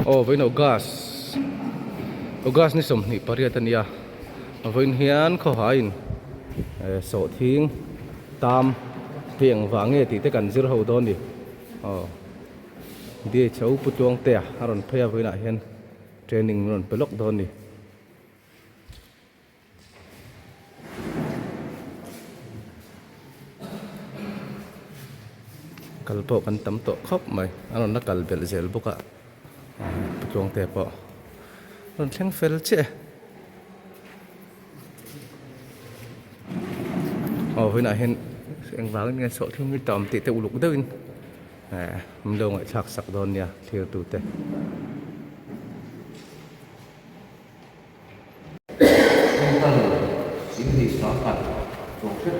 Aw vawiin August August ni 28 a nia vawiin hian khawhaiin eh sawhthing tam hi engvang nge tih te kan zir ho dawn a ni aw DHO Pu Tluangtea a rawn phei a vawiinah hian training min rawn pe lawk dawn a ni. Kal pawh kan tam tawh khawp mai a rawn la kal belh zel bawk a pu Tluangte pawh rawn thleng fel chiah e aw vawiinah hian engvangin nge sawhthing hi tam tih te uluk deuhin eh min lo ngaihthlak sak dawn nia thirtute. Central Singni Sangkhat Chawhhrep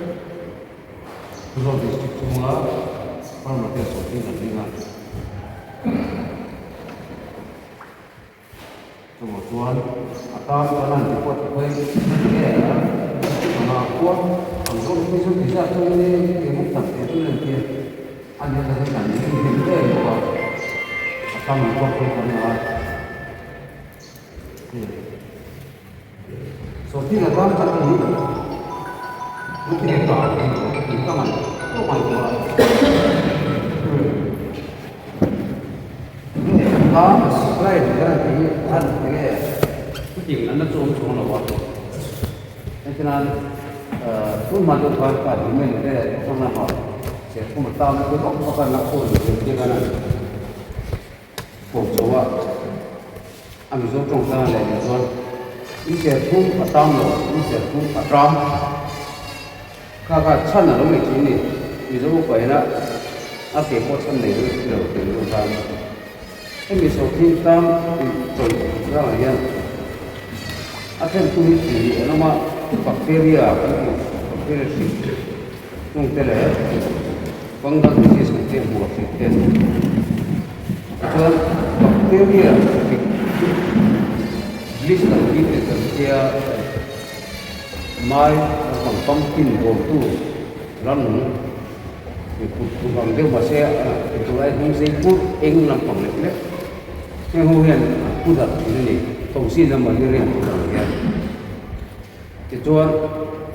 Khawzawl District chhunga farmer te sawhthing an ring a. Chuvang chuan a tan kan han ti pawh ti phei nge a anga khua ang zawng hi chu ti zat chuan in engmawh tak tih chu an tia a nia tak hi kan ring hnem em bawk a, a tam pawh phei kan la a. Sawhthing a ram tak hi lunglen dan tih ka ngaih tawh ngaihtuah a. Nge ram supply kan han tih hi han enge chuting an la chuang chuang lo a. Entirnan tun hma deuh khan ka human te hrang lamah serthum a tam te bawk bawk a la khawn ve te khan a. Pawh chauh a, a Mizo tawng tlang leh leh chuan in serthum a tam lo, in serthum a ṭam. Kha kha chhan a lo nei thin ni, Mizo upa ina a ke pawh chhan nei lo lo tih lo khan hemi sawhthing tam tawih rangah hian a thlentu hi tih an awm a, bacteria kan tih bacteria hrik chung te leh fungal disease kan tih hmuh hrik te. Tichuan bacteria hrik chu blister tih te kan tia mai lampang pumpkin bawltu rannung kut kut ang deuh mahse tunlai hnung zei pur eng lampang lek lek heng ho hian an pu darh thin a ni thosi lamah hi rin tur ang hian. Tichuan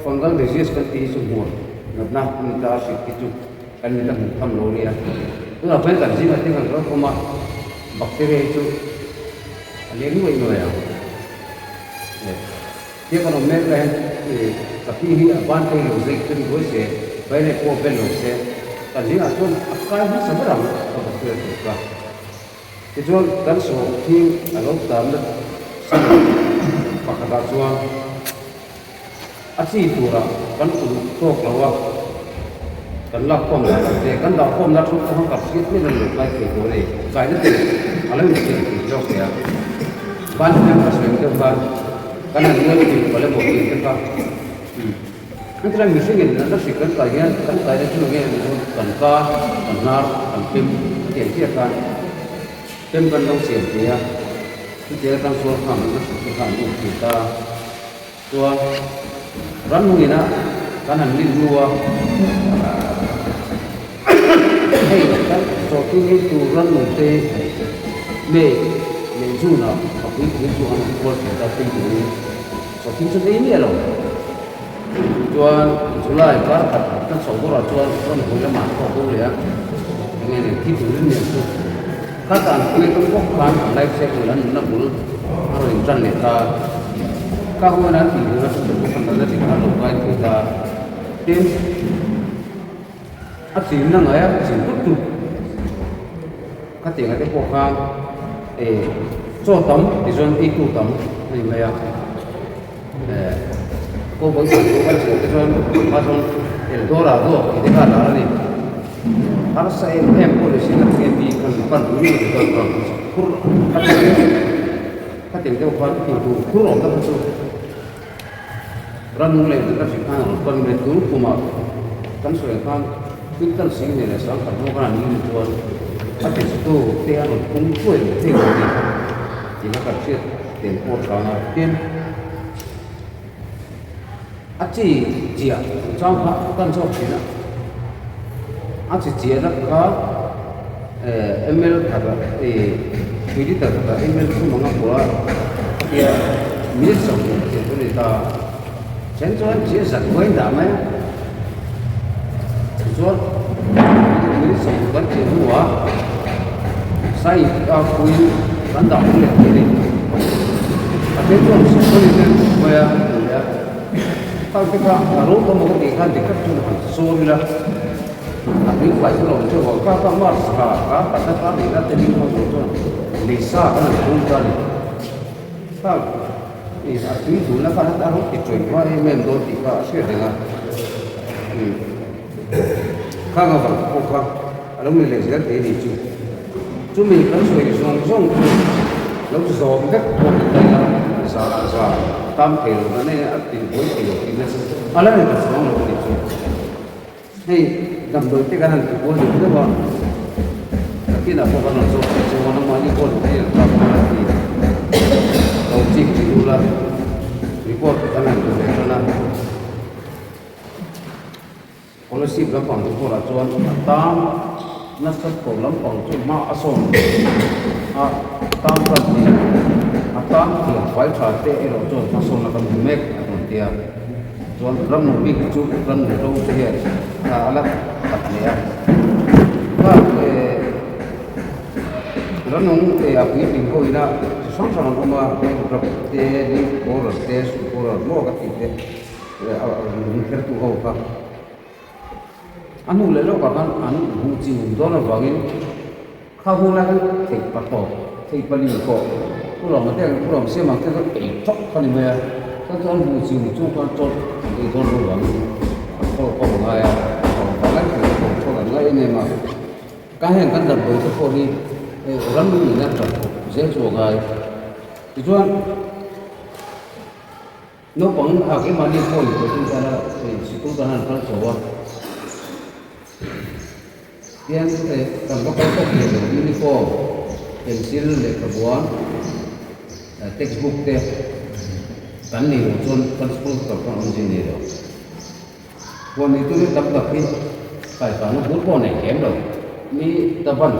fungal disease kan tih hi chu hmuh natna a ni ta a hrik hi chu kan mit a hmuh tham lo nia. Tunah pawhin kan zingah te kan rawt awm a, bacteria hi chu a leng nuaih nuaih ang. Tia kan awm mek lai hian ka pi hi a ban phei lo zai chu ni buai se, baile pawh bel lo se, kan zingah chuan a kai hmasa ber ang a bacteria tur kha. Tichuan kan sawhthing a lo tamna chhan pakhatah chuan a chi turah kan uluk tawk lo a, kan lak khawm dan ang te, kan dah khawmna thu pawh khan kan hriat miah lo kai thei tawh a ni. Kaina te a lo insiam thei zawk thei a, ban hian ka sawi ang deuh khan kan han ngawi tih palh emaw tih te kha Hetiang mihringin natna hrik kan kai hian kan kaina chu enge ni chu kan ka, kan hnar, kan pem a ti ang chiah khan pem kan lo siam thei a, chutiang atang chuan kha natna hrik te kha an um thei ta. Chuan ramhungina kan han rin hnu a, hei kan sawrkar hi tur rannung te May leh June ah a puitling chu an awm kual thei ta tui turin. Sawhthing chu nei miah lo. Chuan July kar khat ka chhoh bawrah chuan rawn hawi lamah an thawk bo leh a, enge nen thi turin nen chu kha tan pui atang bawk khan an life cycle an nunna bul a rawn intan leh ta. Ka huan an tih duhna chu bawk a natna chi kha a lo kai thei ta. Tin, a chinna ngaia chin tut tut khatiang te pawh khan eh chaw tam tichuan eitu tam a ni mai a eh kawngpui khan pawh kan chhiar te chuan kha chuan eldora zawk tih te kha a lar a ni harsa em em pawh ni se na tinge mi khan pan pui ngei te chuan phur khatiang deuh khan intur phur awm tak kha chu. Rannung leh nunna hri khan a rawn pan ve tur kumah kan sawi ang khan quintal sing nen leh sangkhat hmawk a ni chuan a tichhetu te a rawn pung thuai lo thei lo a ni tih kha kan hriat tel pawh a chang a. Tin, a chi chiah chungchang kha kan zawk thin a, a chi chiahna kha ml khat ah. Tui liter khatah ml thum anga pawh a tia minute 20 chiah chu a ni ta. Then chuan chi zat huai dah mai a, tichuan minute 20 kan chiah hnuah sai a pui kan dah hmu leh thei a ni. A then chuan sawmhnih te an tum mai a, an ti leh a, khang te kha a ro tam ang tih khan dik tak chuan han sawn ila. A tui fai chu lo awm teuh vang kha kha March thla kha khatna kha neihna te ding ho tur chuan lei sa kan han phum ta a ni. Kha i a tui duhna kha a rawng ti tawih hma em em dawn tih kha a hriat reng a. Khang avang pawh kha a lo ni leh zel thei a ni chu. Chumi kan sawi zawng zawng chu lo zawm vek pawh ni ta ila za ah za tam thei lo na nen a ti buai thei lo tihna chu a la ni ta chuang lo a ni chu. Hei damdawi te kan han ti kual deuh deuh a, nakinah pawh kan rawn zawk thei chu a mahni pawh duh hi an kap dawn a ti. Lo chik tih ula report kan han duh leh tan a. Scholarship lampang te pawh lah chuan a tan nasa tawh lampang chu hma a sawn a tan tan tih a tan thiam fai tha te erawh chuan hmasawnna kan hmu mek a rawn ti a. Chuan ramnung bik hi chu ramnung ro te hian a la khat leh a. Kha ramnung a puitling ho ina chi hrang hrang an awm a, rap te, leaf borer te, sweet borer maw ka tih te lung kher tu ho kha. A hnu leh lawkah khan an buh chi um dawn avangin kha hun lai khan theih pathawk, theih pali pawh pu Rama te ang pu Rama siam ang te kha ei tawk kha ni mai a, chuan chu an buh chi um chung khan chawlh an ei dawn lo vangin an khawl kawm a ngai a, vang lai thei pawh chawlh an ngai em em a. Ka heng kan damdawi te pawh hi ramlung in a tap zel chu a ngai. Tichuan. Naupang a keimahni pawh in coaching tana sikul tan an kal chho a, tian kan va kal tawk thei lo uniform, pencil, lehkhabuan, textbook te kan nei lo chuan kan school kal khan awmzia nei lo. Huan nei turin tam tak hi kaikana bur pawh nei lem lo mi ta ban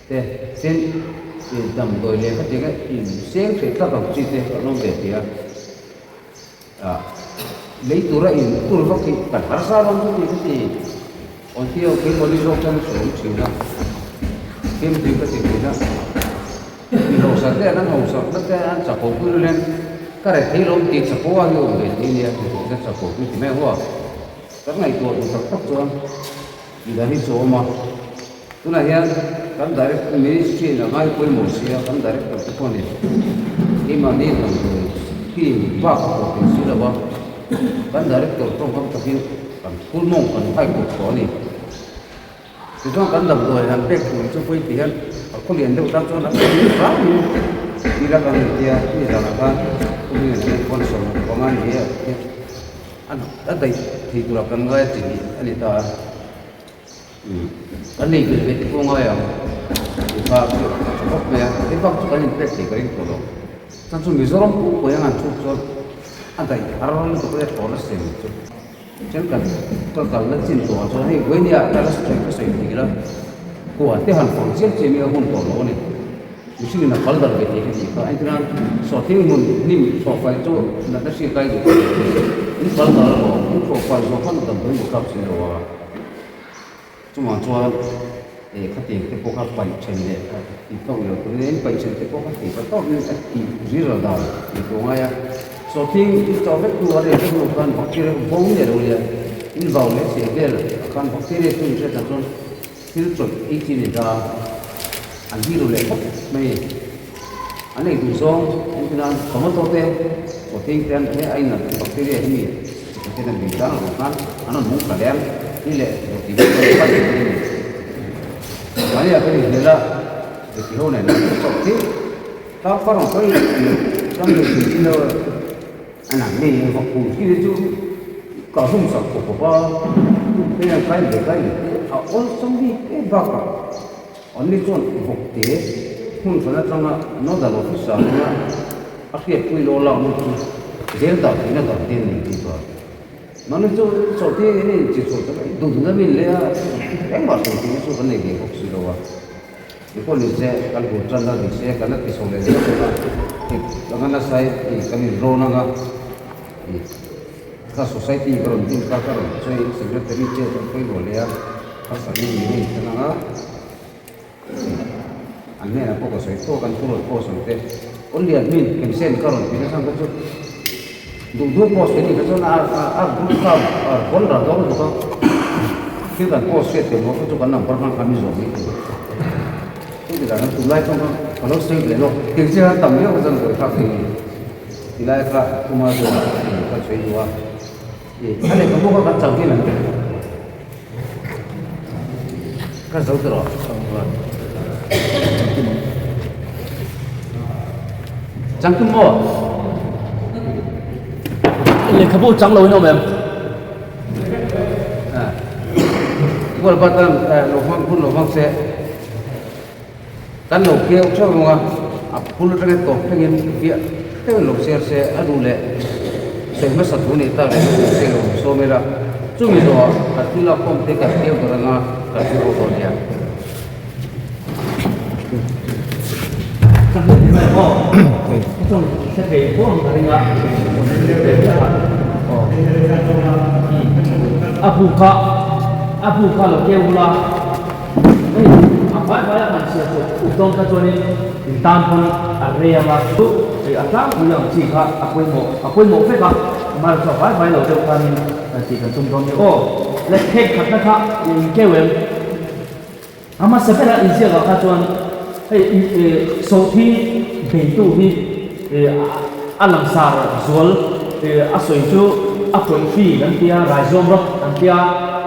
Te, tin, i damdawi leh khatiang a in seng theih tak ang chi te an awm ve thei a. Ah, lei tura in tur vak hi kan harsa lo chu tih ka ti. Awnti ho keimahni zawk chuan a sawi thin a, thimtui ka ti thin a. Mi hausa te an hausak na te an chakho pui ril hian ka re thei lo tih chakho a hi awm ve thei nia, mi hausa chakho pui ti mai ang aw. Kan ngaihtuah duh tak tak chuan midang hi chu a awm a. Tunah hian kan Director Ministry in a ngai pawimawh si a, kan Director te pawh ni keimahni damdawi scheme bak a pawh thei si lo a, kan Director tawngkam takin kan phul mawng kan hai kawp tawh a ni. Tichuan kan damdawi han pek tur chu pawi ti hian a khaw lian deuh tan chuan a pek hramin ila kan ni tia mi zanah khan khawbing an hian pawn 15 ni a a daih thei tura kan ngai a chi hnih a ni ta a. Kan nei belh ve te pawh ngai ang tih kha chu a tha khawp mai a, hei bak chu kan inpek thei ka ring tawh lo. Chuan chu Mizoram pumpuia an chhuk chuan a daih har lutuk a thawn a sem chu. Thenkhat ka kalna chin tawhah chuan hei Guinea ka la sawi ka sawi thei la, kua te han fang chiam chiam hi a hun tawh lo a ni. Mihring in a kal dal ve thei ka tih kha, entirnan sawhthing hmun hnim thlawhfai chu natna hriat kai duh thei in kal dal alawm, in thlawhfai zawh khan damdawi in thlak si lo a. Chungah chuan eh khatiang te pawh kha paih then leh tih tawk lo turin in paih then te pawh kha tih va tawk in a tih rilral dan tih tur ngai a. Sawhthing in chawh vek hnu a rel vek hnu khan bacteria kha bo nge lo nia in vau leh chheh vel ah khan bacteria chu in hriat dan chuan thil chawlh ei chi ni ta an hi ru leh khawp mai an ei duh zawng entirnan tomato te sawhthing te an he a inat bacteria hi mi chi khat hian an bei tlang lo khan an rawn hmung thla leh ang ni leh roti hi kan pan thei a ni mahni ah kan inhmel a roti ho nen an chawp thei ta farm ang pawn ram leh thei in lo a nang nei ang vak pum khi chu ka hum sak khawp khawp a hei ang kai ve kai ve te a awlsam bik em bakah Anni chuan vawkte hmun hran atanga Nodal Officer anga a hriatpui lo lak lut chu zel dah theihna dan te a nei bik a. Mahni chu chawlhte in in chi chhuah tak duh duhna min leh a, engmah sawi theihna chu kan nei ve bawk si lo a. Ti pawh ni se kan bul tan a ni se kan la ti chho leh zel dawn a, ih anga nasa in ih kan inrawn anga ih ka society ka rawn din kha ka rawn sawi secretary che kan pawimawh leh a harsatna ni a inthlan anga ih an hnenah pawh ka sawi tawk an thu rawn post ang te only admin kemsen ka rawn ti nasa ang kha chu duh duh post te nih kha chuan a a group kha a rawn ral dawn lutuk a thil kan post hriat theih loh kha chu kan number hmang khan mi zawm mai thei chu ti dan tunlai pawh kha ka lo sawi ve lawk thil chi han tam viau kha chuan buai thlak thei a ni tilai kha kuma zawh ka sawi duh a ih a lehkhabu kha kan chang hi an Ka zo tawh Chang tum maw? Lehkhabu chang lo in awm em? Kual batan lo hmang hun lo hmang se kan lo keu theuh rung a, a phul atanga tawp thlengin fiah deuhin lo share se a duh leh sawi hmasa thu nih tak leh duh se lo sawm ila chumi zawhah kan thil a khawm te kan keu ber anga kan hmu ho dawn nia. A bu kha a bu kha lo keu bula. Hei a vai vai a han chhiar tawh khuk dawn kha chuanin in tan pawn a rei ang a, chu hei a tlangpui ang chi kha a pawimawh a pawimawh vek a, amaherawhchu chu a vai vai lo deuh khanin tih kan tum dawn nia aw. Le phek khatna kha in keu em? A hmasa bera inziak ah kha chuan hei sawhthing beitu hi a langsar zual a sawi chu a tawih hri an tia, raizawm rawk an tia,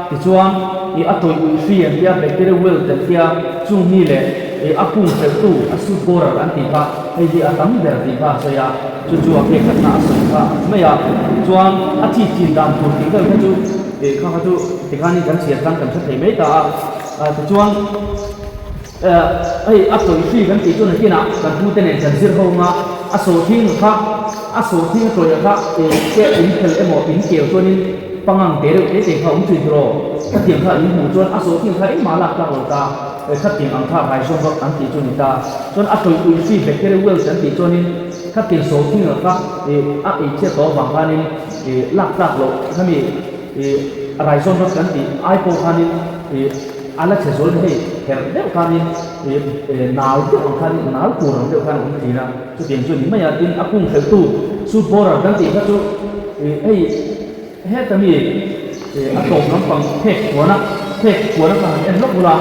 tichuan ih a tawih uih hri an tia, bacteria wilt an tia, chung mi leh ih a kung hrelhtu a shoot borer an tih kha hei hi a tam ber tih kha a sawi a, chu chu a phek khatna a sawi kha mai a, chuan a chi chin dan tur tih vel kha chu ih kha kha chu tikhanin kan chhiar tlang kan hre thei mai ta a, tichuan. Hei a tawih hri kan tih chu nakinah kan pute nen kan zir ho anga a sawhthing kha a sawhthing a tawih kha te in phel emaw in keu chuanin pangang te reuh te te kha awm thin tiraw khatiang kha in hmuh chuan a sawhthing kha engmah lak tlak lo ta khatiang ang kha raizawm vak an tih chu ni ta chuan a tawih uih hri bacteria wells an tih chuanin khatiang sawhthing kha a eichhiat tawh avang khanin lak tlak loh khami raizawm vak kan tih ai pawh khanin A la chhe zual hei herh deuh khanin ih nal deuh ang khanin nal tur ang deuh khan a awm thin a, chutiang chu a ni mai a, tin a kung hrelhtu suit borer kan tih kha chu ih hei heta mi ih a tawp lampang phek kuana phek kuana kha han en lawk bula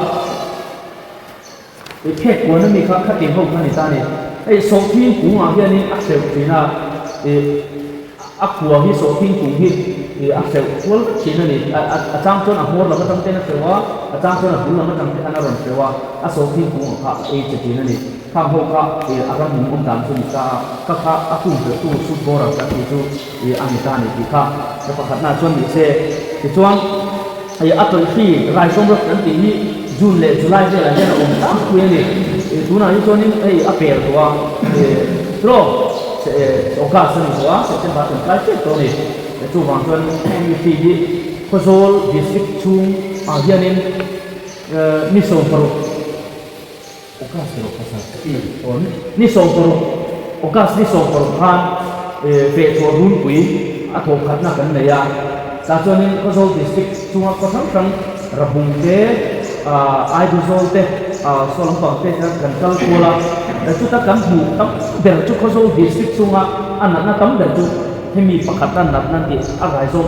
ih phek kuana mi kha khatiang ho kha a ni ta a ni, hei sawhthing kungah hianin a hreuh thin a ih. A khua hi sawhthing kung hi a hreuh kual vek thin a ni. A chang chuan a hmawr lam atang ten a hreuh a, a chang chuan a bul lam atang te khan a rawn hreuh a, a sawhthing kung ang kha a ei che thin a ni. Khang ho kha a ram nung awm dan chu ni ta a, kha kha a kung hreuhtu shoot borer kan tih chu a ni ta a ni tih kha ka pakhatna chuan ni se. Tichuan a tawih hri raizawm rawt kan tih hi June leh July velah hian a awm tlangpui a ni. Tunah hi chuanin hei a per tawh a, tiraw? August a ni tawh a, September kan tlai tep tawh a ni. Chuvang chuan hemi fee hi Khawzawl District chhung ah hianin ni 16 August erawh kha sir aw ni 16 August ni 16 khan fehchhuah runpui a thawhkhatna kan nei a, tah chuanin Khawzawl District chunga khaw hrang hrang Rabung te, Aiduzawl te, saw lampang te kha kan kal kual a, chuta kan hmuh tam ber chu Khawzawl District chunga a natna tam ber chu hemi pakhat a natna an tih a raizawm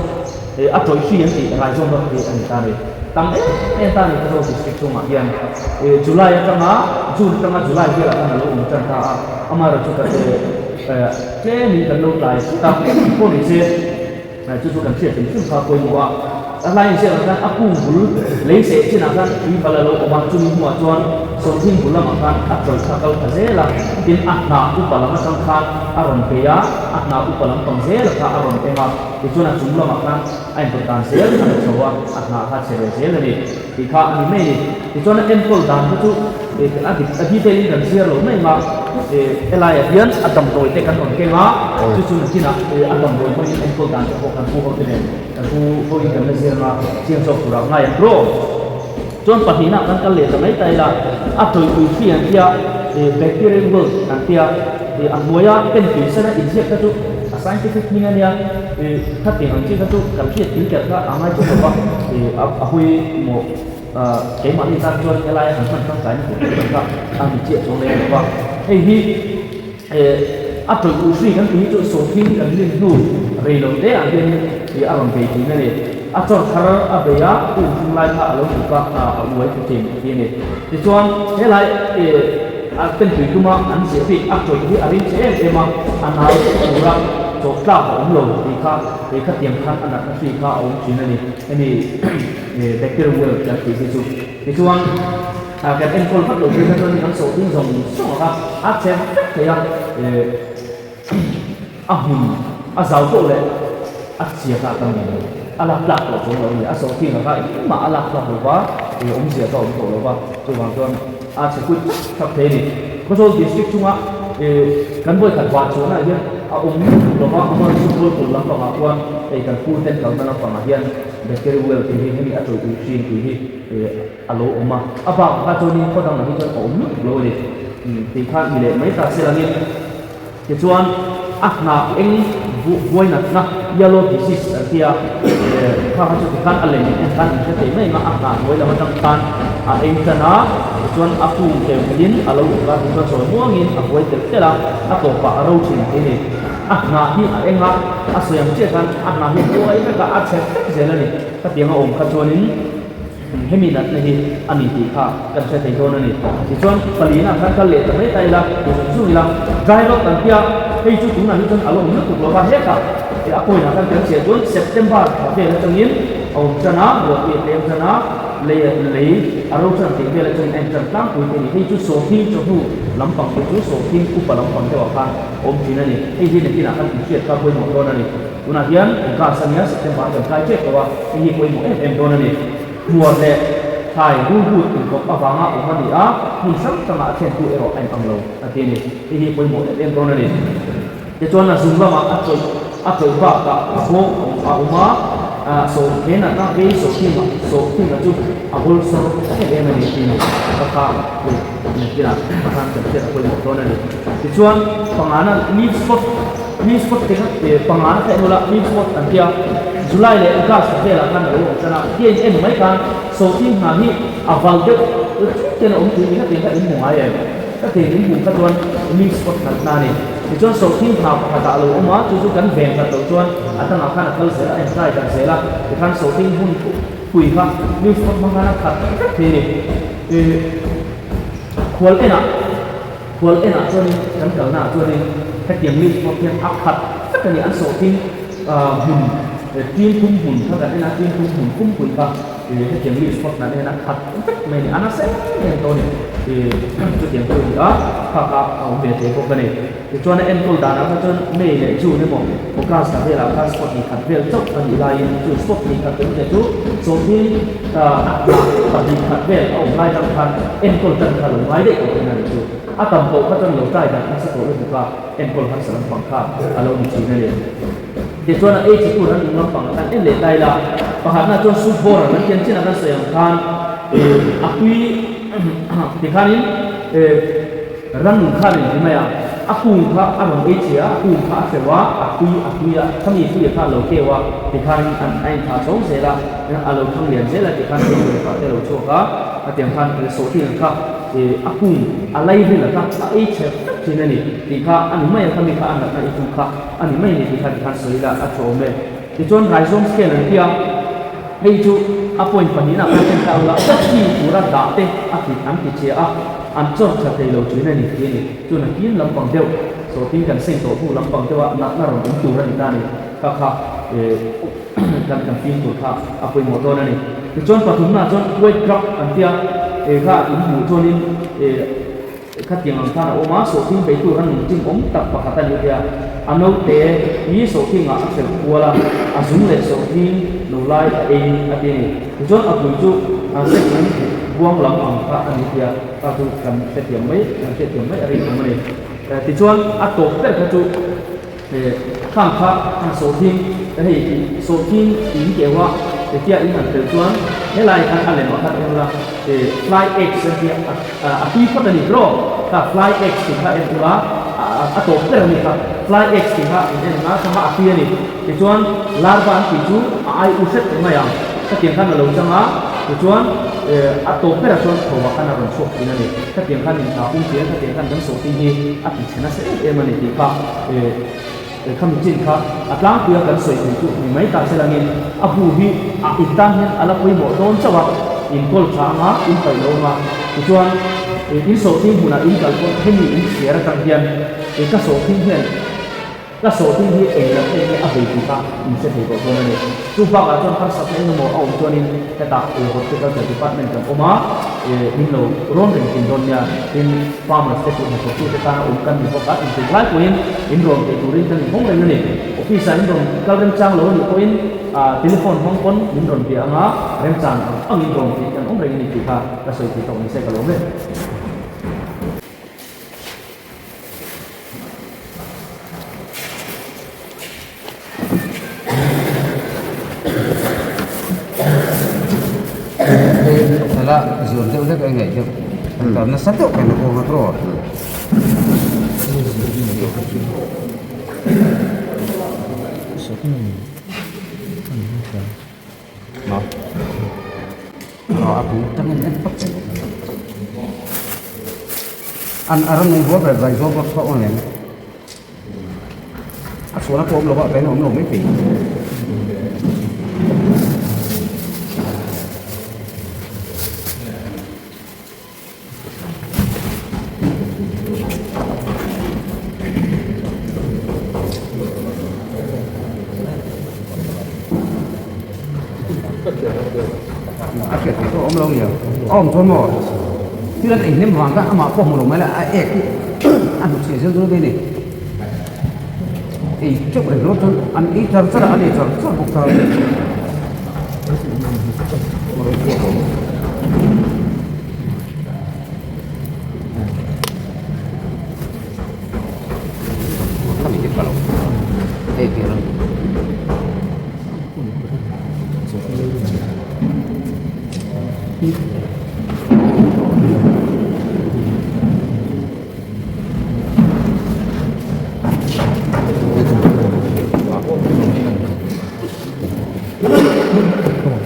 a tawih hri an tih raizawm ram hi a ni ta a ni. Tam em em ta a ni Khawzawl District chungah hian July atanga June atanga July velah khan a lo awm tan ta a, amaherawhchu kan tlemin kan lo tlai ta pawh ni se. Chu chu kan hriat hrim hrim kha pawimawh a, a hlai inziak ah khan a kung bul lei seh chinah khan tui bal a lo awm a, chumi hnuah chuan sawmthing bul lamah khan a tawih kha kal tha zel a, tin a hnah upa lam atang khan a rawn bei a, a hnah upa lam pang zel kha a rawn eng a, tichuan a chung lamah khan a inpawt dan zel khan a chho a, a hnah kha che ve zel a ni tih kha a ni mai a ni. Tichuan a enkawl dan kha chu a dik a detail in kan zir lo mai ang a, helai ah hian a damdawi te kan rawn keng a, chu chu nakinah a damdawi hawin enkawl dan te pawh kan pu ho te nen kan pu ho in kan la zir ang a, chiang zawk turah ngai ang bro. Chuan pahnihna kan kal leh ta mai ta ila, a tawih ui hri an tia, bacterial wilt an tia, a hnuaia pen tui sena inziak kha chu a scientific hming a nia, khatiang ang chi kha chu kan hriat tui ker kha a ngai chu lo va, a hawi maw keimahni tan chuan helaia kan hman tangkaina tur chu kha a ni chiah chuang lem lo va. Hei hi a tawih ui hri kan tih hi chu sawhthing kan lim hnu rei lo te ah hianin a rawn bei thin a ni. A chawr thar a bei a, kum thum lai kha a lo tuk a, a uai ta thin a ti a ni. Tichuan, helai a pentui tuma an ziah bik a tawih hi a ring che em em a, a nau tura chawh tlak a awm lo tih kha kei khatiang khan a natna hri kha a awm thin a ni. Hemi bacterial wilt kan tih hi chu. Tichuan, kan enkawl vat lo phei kha chuan kan sawh ding zawng zawng ang a, a che vek thei a. A hmun a zau pawh leh a chiat ah ka ngei lo. A lak tlak tawh chuang lo a ni. A sawhthing ah kha engmah a lak tlak lo va, ih awmzia ka awm tawh lo va, chuvang chuan a chhe put thak thak thei a ni. Khawzawl District chunga ih kan vawikhat vah chuanah hian a awm lutuk lo va, amah chu Kawlkul lampangah khuan hei kan pu ten kalna lampangah hian Battery Well tih hi hemi a chawih ui hrin tih hi ih a lo awm a. A bakah kha chuanin khaw dangah hi chuan a awm lutuk lo a ni. Tih kha ni leh mai ta se langin. Tichuan, a hnah eng buai natna, yellow disease an ti a, kha kha chu tikhan a lem en khan in hre thei mai ang a, a hnah hnuai lam atang khan a eng tan a, tichuan a kung keu khelin a lo uk a, tichuan sawi muangin a buai telh telh a, a tawpah a ro thin thei a ni. A hnah hi a eng a, a sawi ang chiah khan a hnah hi a buai vek a, a chhe vek zel a ni. Khatiang a awm kha chuanin. Hemi natna hi a ni tih kha kan hre thei dawn a ni. Tichuan, palina khan kal leh ta mai ta ila, ti zung zung ila, dry rot kan tia, hei chu tunah hi chuan a lo awm lutuk lo va, hetah a point-ah khan kan chhiah chuan September thla vel atangin a awm tan a, ruahpui a tlem tan a, lei lei a ro tan tih vel atangin a intan tlangpui te a ni. Hei chu sawhthing chawhnu lampang te chu sawhthing upa lampang deuhah khan a awm thin a ni. Hei hi nakinah khan inhriat kha pawimawh dawn a ni. Tunah hian August a nia, September kan kai tep tawh a, hei hi pawimawh em em dawn a ni. Hmuar leh thlai rulhut inkawp avanga awm a ni a, hmun hrang hrangah a thlentu erawh a inang lo a ti a ni. Hei hi pawimawh em em dawn a ni. Tichuan a zung lamah a chawih a chawih bakah a nghawng a awm a, saw he natna vei sawhthing sawhthing a chu a hawlsawr em em a ni tih ka kha nakinah khan kan hriat a pawimawh dawn a ni. Tichuan pangana leaf spot. Leaf spot te kha pangana kha en ula leaf spot an tia July leh August velah khan a lo awm tan a, tiang en mai khan sawhthing hna hi a val deuh thut ten a awm tui ni kha tiang kha in hmu ngai em? Ka tiang in hmuh kha chuan leaf spot nat na a ni. Tichuan sawhthing hna pakhatah a lo awm a, chu chu kan ven that loh chuan a dangah khan a kal zel a, a inkai darh zel a, tikhan sawhthing hmun pui kha leaf spot hmang khan a khat vek thei a ni. Khual enah. Khual enah chuanin kan kalnaah chuanin hetiang list pawh hian a khat vek a ni. An sawhthing hmun tin thum hmun kha kan en a, tin thum hmun pumpui kha hetiang list pawh kan en a khat vek mai a ni. A nasa em em tawh a ni. Chutiang chu a ni a, kha kha a awm ve thei bawk a ni. Tichuan a enkawl danah kha chuan May leh June emaw August ah velah khan spot ni khat vel chauh a nih laiin chu spot ni khat tel te chu sawhthing a hnah pahnih khat vel a awm lai tang khan enkawl tan kha lo ngai daih tawh thin a ni chu. A tam pawh kha chuan lo tai dan nasa tawh lutuk a, enkawl harsa lampang kha a lo ni thin a ni. Tichuan a ei che tur an nung lampang khan en leh ta ila, pakhatna chuan soup borer an tiang chinah kan sawi ang khan a tui tikhanin Rannung kha a rawn ti mai a, a kung kha a rawn ei che a, a kung kha a hreuh a, a tui a tui a, khami tui kha a lo keu a, tikhan an a inthah chho zel a, a lo thang lian zel a, tikhan ei tur kha te a lo chhuak a, hetiang khan sawhthing ang kha a kung a lai vel a kha a ei che vek thin a ni tih kha a ni mai a, khami kha a natna i hmu kha a ni mai a ni tih kha tikhan sawi ila a tha awm e. Tichuan rhizome scale an ti a. Hei chu a point pahnihna khan en ta ula, chi tura dah te a ti an ti che a, an chawr tha thei lo thin a ni tih a ni. Chuna kim lampang deuh, sawhthing kan seng tawh hnu lampang deuha natna rawn awm tur a ni ta a ni. Kha kha kan kan fim tur kha a pawimawh dawn a ni. Tichuan pathumnaah chuan white grub an tia, kha in hmuh chuanin Khatiang ang khan a awm a, sawhthing beitu ran nung chim awm tak pakhat a ni tia a naute hi sawhthingah a hrelh kual a, a zung leh sawhthing lo lai a ei a ti a ni. Tichuan a pui chu a sekung buang lam ang kha a ni tia kha chu kan hrethiam mai, kan hriatthiam mai a rinawm a ni. Tichuan a tawp ber kha chu khang kha sawhthing hei sawhthing in keuh a. Hetia in han tel chuan helai khan a lem ah khan en ula fly eggs an tia a tui phawt a ni tiraw kha fly eggs tih kha en ula a tawp ber a ni kha fly eggs tih kha in en anga kha a tui a ni tichuan larva an tih chu a ai u hret mai ang khatiang khan a lo chang a tichuan a tawp berah chuan tho ah khan a rawn chhuak thin a ni khatiang khan in tha pum thin a khatiang khan kan sawhting hi a ti chhe nasa em em a ni tih kha. Khami chin kha a tlangpuia kan sawi thei chu ni mai ta se langin a bu hi a in tan hian a la pawimawh dawn chauh a, in kawl tha anga in paih lo anga tichuan in sawhthing hmunah in kal pawh hemi in chhiar atang hian ka sawhthing hian ka sawhthing hi eng lam eng nge a vei tih kha in hre thei tawh dawn a ni. Chu bakah chuan harsatna eng emaw a awm chuanin hetah Horticulture Department kan awm a, min lo rawn reng thin dawn nia, tin farmers te chu hnathawktute tana awm kan ni bawk a, intuk lai pawhin in rawn theih turin kan inhawng reng a ni. Office-ah in rawn kal remchang lo a nih pawhin telephone hmang pawn min rawn bia anga remchang ang angin rawn theih kan awm reng a ni tih kha ka sawi thei tawh nise ka lawm e. Tala zuan deuh hlek a ngaih deuh an nasa deuh kan kawng a tawh. An a ram nei huam ber vai zawm bawk kha aw nen. A chhuahna pawh awm lo a, veng a awm lo mai thei. A hriat theih pawh a awm lo nia. A awm chuan maw thil an ei hnem vang kha amah pawh hmu lo mai la a ek hi a hnut chhiah zel dawn mai a ni. Ei teuh reng ringawt chuan an ei char char a, an ei char char bawk ta.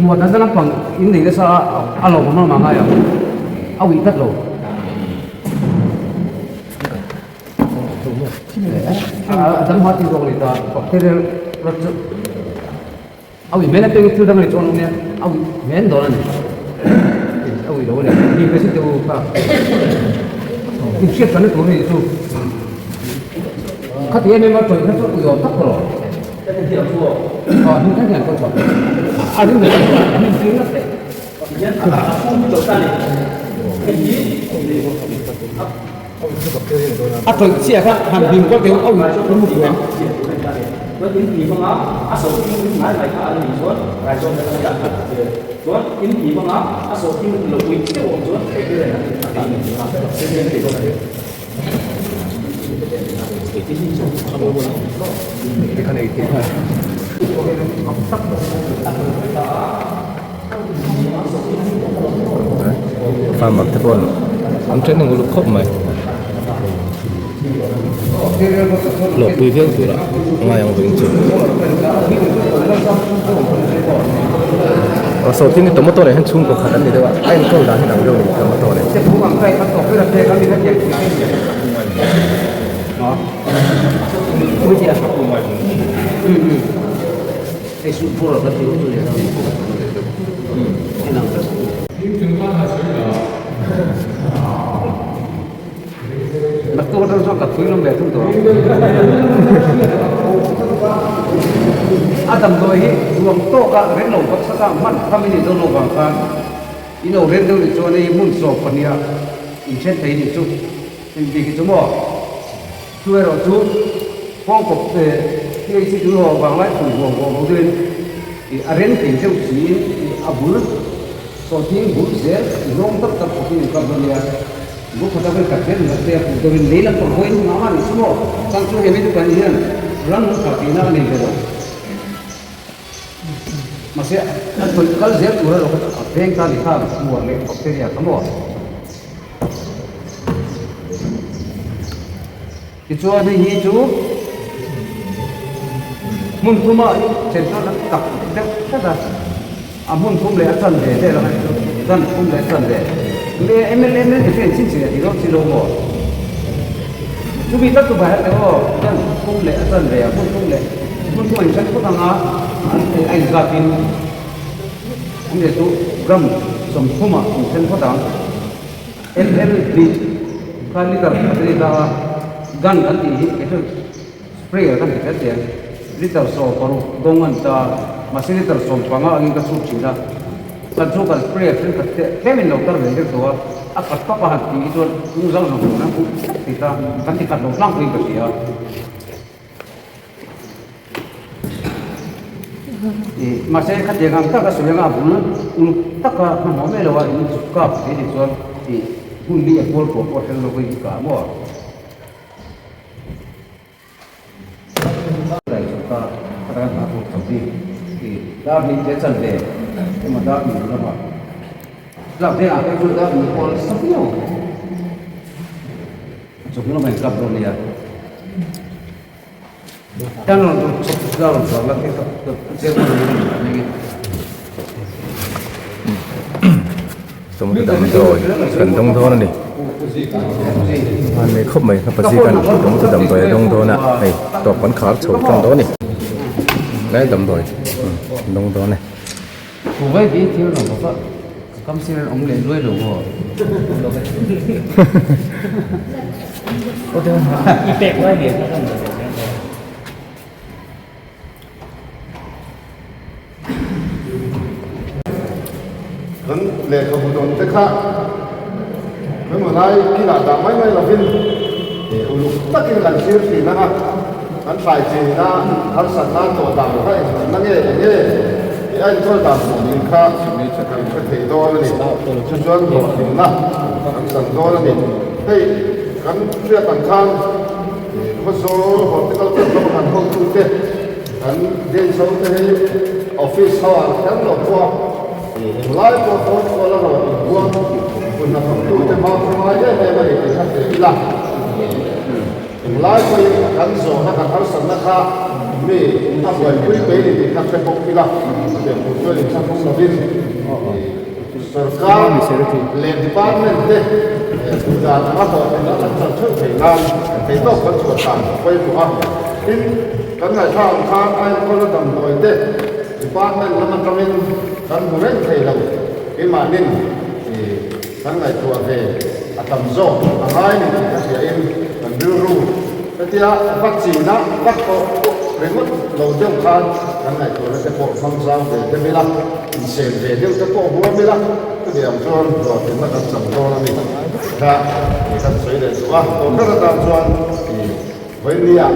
Muan nasa lampang in nei nasa a a lo awm a ngai ang a uih tlat lo. A dam hma tih zawk a ni ta bacterial rot chu a uih hmel apiangin thil dang a ni chuan awm nia a uih hmel dawn a ni a uih lo a ni mi ve si teu kha inhriat kan tur a nih chu khati em em a tawih kha chu uih awm tak rawh a ring A tawih chiah kha han hlim kual teh u a ui mu em. Farmer te pawh an training uluk khawp mai hlawhpui viau turah a ngai ang vawin chu aw saw thing hi tomato nen hian chhungkaw khat an ni deuh a a enkawl dan hi dang deuh a ni tomato nen. A damdawi hi ruang tawka reng lo bawk saka hman tham i nih dawn lo vang khan in lo reng deuh nih chuan hei hmun sawm pahniha inthen thei nih chu engtik hi chu maw. Chu erawh chu kawngkawp PHC chu haw vang lai pui huam huam ho deuhin ih a reng thei deuh siin ih a bul sawhthing bul zel zawng tak tak khawpin in kap dawn nia. Bul khat a khat zel ngat te a puk deuhin lei lampang hawiin mah mah nih chu maw chang chu hemi chu kan hian ram kha tihna a nei ve lo. Mahse a tawlh kal zel tur erawh kha chu a veng ta ni kha hmuar leh bacteria kha maw. Tichuan hei hi chu hmun thuma chen chuan a tak deuh tlat a, a hmun thum leh a chanve vel ang a ni chu, zan thum leh a chanve. Nge ml te chu engchin chin a ti dawn si lo maw? Chumi tak chu bai a teh aw, zan thum leh a chanve a hmun thum leh hmun thum a inchen phawt ang a, a inzat in awmzia chu gram sawmthum ah inchen phawt ang. ML tih kha liter khat a ni ta a, gun kan tih hi kei chu sprayer kan ti kher teh ang, liter 16 dawng a ni ta a, mahse liter 15 angin ka chhuk thin a, kan chu kan sprayer thenkhat te tlem in lo tar ve deuh tawh a, a khat pap a han tih hi chuan tung zang zawng zawng an huh vek thei ta, kan ti khat lo tlangpuiin ka hria. Mahse khatiang ang taka sawi anga a bul uluk taka hmanhmawh mai loa in zuk kap thei ni chuan ih hun li a kual pawh pawh hreng lovin i kah maw? Rai chu ka ran a tur chauh hi ih dar hnih te chanve emaw dar hnih lamah tlak vengah phei chuan dar hnih pawh a nasa viau. Chawhnu lamah in kap dawn nia. Tan rawn rawn chhawp chu rawn chhuak la ka ka chem a ni a ni. Chawhnu damdawi kan dawng dawn a ni. Hmanlai khawp mai ka pazi kan dawng chu damdawi a dawng dawn a hei tawp kan khar chho tan dawn a ni. Lai damdawi dawng dawn e. Kuwait hi thil rawn bawk a, ka kam sir an awm leh luai lo maw? I pek lai nen kha kan la leh zel dawn. Kan lehkhabu dawn te kha hemaw lai kilah dah mai mai lovin uluk takin kan thlir thin ang a. Kan tlai chenna harsatna tawh dan kha engvanna nge eng nge tih a inchawl dan tur ning kha kan hre thei dawn a ni. Chu chuan hlawhtlinna kan chan dawn a ni. Hei kan hriat ang khan Khawzawl Horticulture lama kan hotute kan deng chho te hi office ho ah kher lo pawh a englai pawh phone call a rawn inbuang hun hnathawktute hma khaw ngai em em a ni tih kha hria ila. Tunlai pawhin kan zawhna kan harsatna kha mi a buaipui mai ni tih kha hre bawk ila, chutiang tur chuan inthlahrung lovin sorkar leh department te duhdan anga hlawhtlinna kan chan theuh theih nan theihtawp kan chhuah dan a pawimawh a. Tin, kan ngaihthlak ang khan a enkawlna damdawi te department lam atangin kan hmu reng thei lo, keimahnin Kan ngaihtuah ve a tam zawk a ngai ni tih ka hria in kan rilru hetia va china va tawh ringawt lo deuh khan kan ngaihtuahna te pawh hmang zau ve deuh ila, insem ve deuh te pawh huam ila, chutiang chuan hlawhtlinna kan chang dawn a ni kha tih kan sawi leh duh a. Tawh ber atan chuan ih vawinia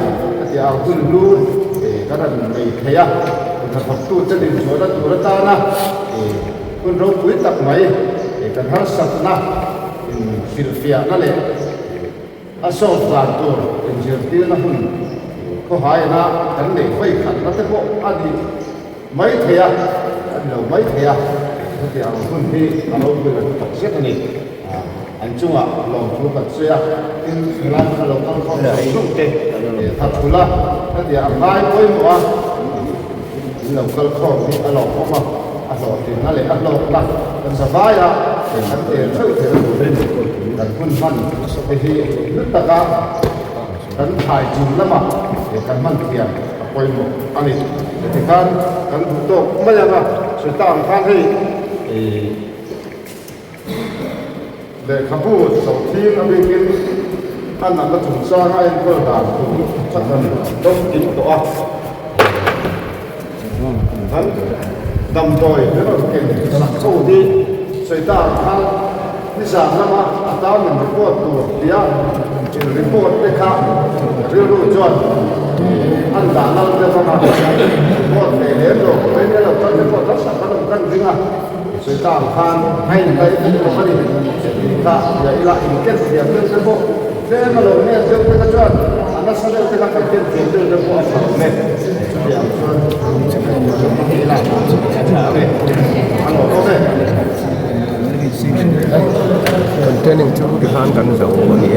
hetia ang hun hlu ih kan han nei thei a, hnathawktute dinchhuahna tur atana ih Hun ropui tak mai kan harsatna inhrilhfiahna leh a sawt dan tur inzirtirna hun khawhaina kan neih vawi khatna te pawh a ni mai thei a, a ni lo mai thei a, hetiang hun hi a ropui la tak zet a ni. An chungah lawmthu kan sawi a, tin helai hmuna lo kal khawm zawng zawng te tha thul a, hetiang a ngai pawimawh a, in lo kal khawm hi a lawmawm a, a hlawhtlinna leh a hlawkna kan za vai a, kan tel theuh theih a turin kan hun hman te hi hlu taka kan thlai chin lama kan hman thiam a pawimawh a ni. Heti khan kan duh tawk mai ang a, sawi ta ang khan hei. Lehkhabu sawhthing a bikin a natna chungchang a enkawl dan tur a kan dawng kim tawh a. Kan damdawi min rawn ken sak ho hi sawi ta ang khan nizan lama a tan in report tur tia in report te kha rilru chuan an dah lal deuh anga report ve lem lo mai nia lo kan report harsa kan awm kan ring a. Sawi ta ang khan a indaih vek bawk a ni tih kha hria ila inken thiam deuh te pawh tlem a lo nep deuh te kha chuan a nasa deuh te kha kan ken thiam deuh te pawh a tha awm e. Chutiang chuan ila. a ni. A lawmawm e. Kan training chu tikhan kan zo a ni e.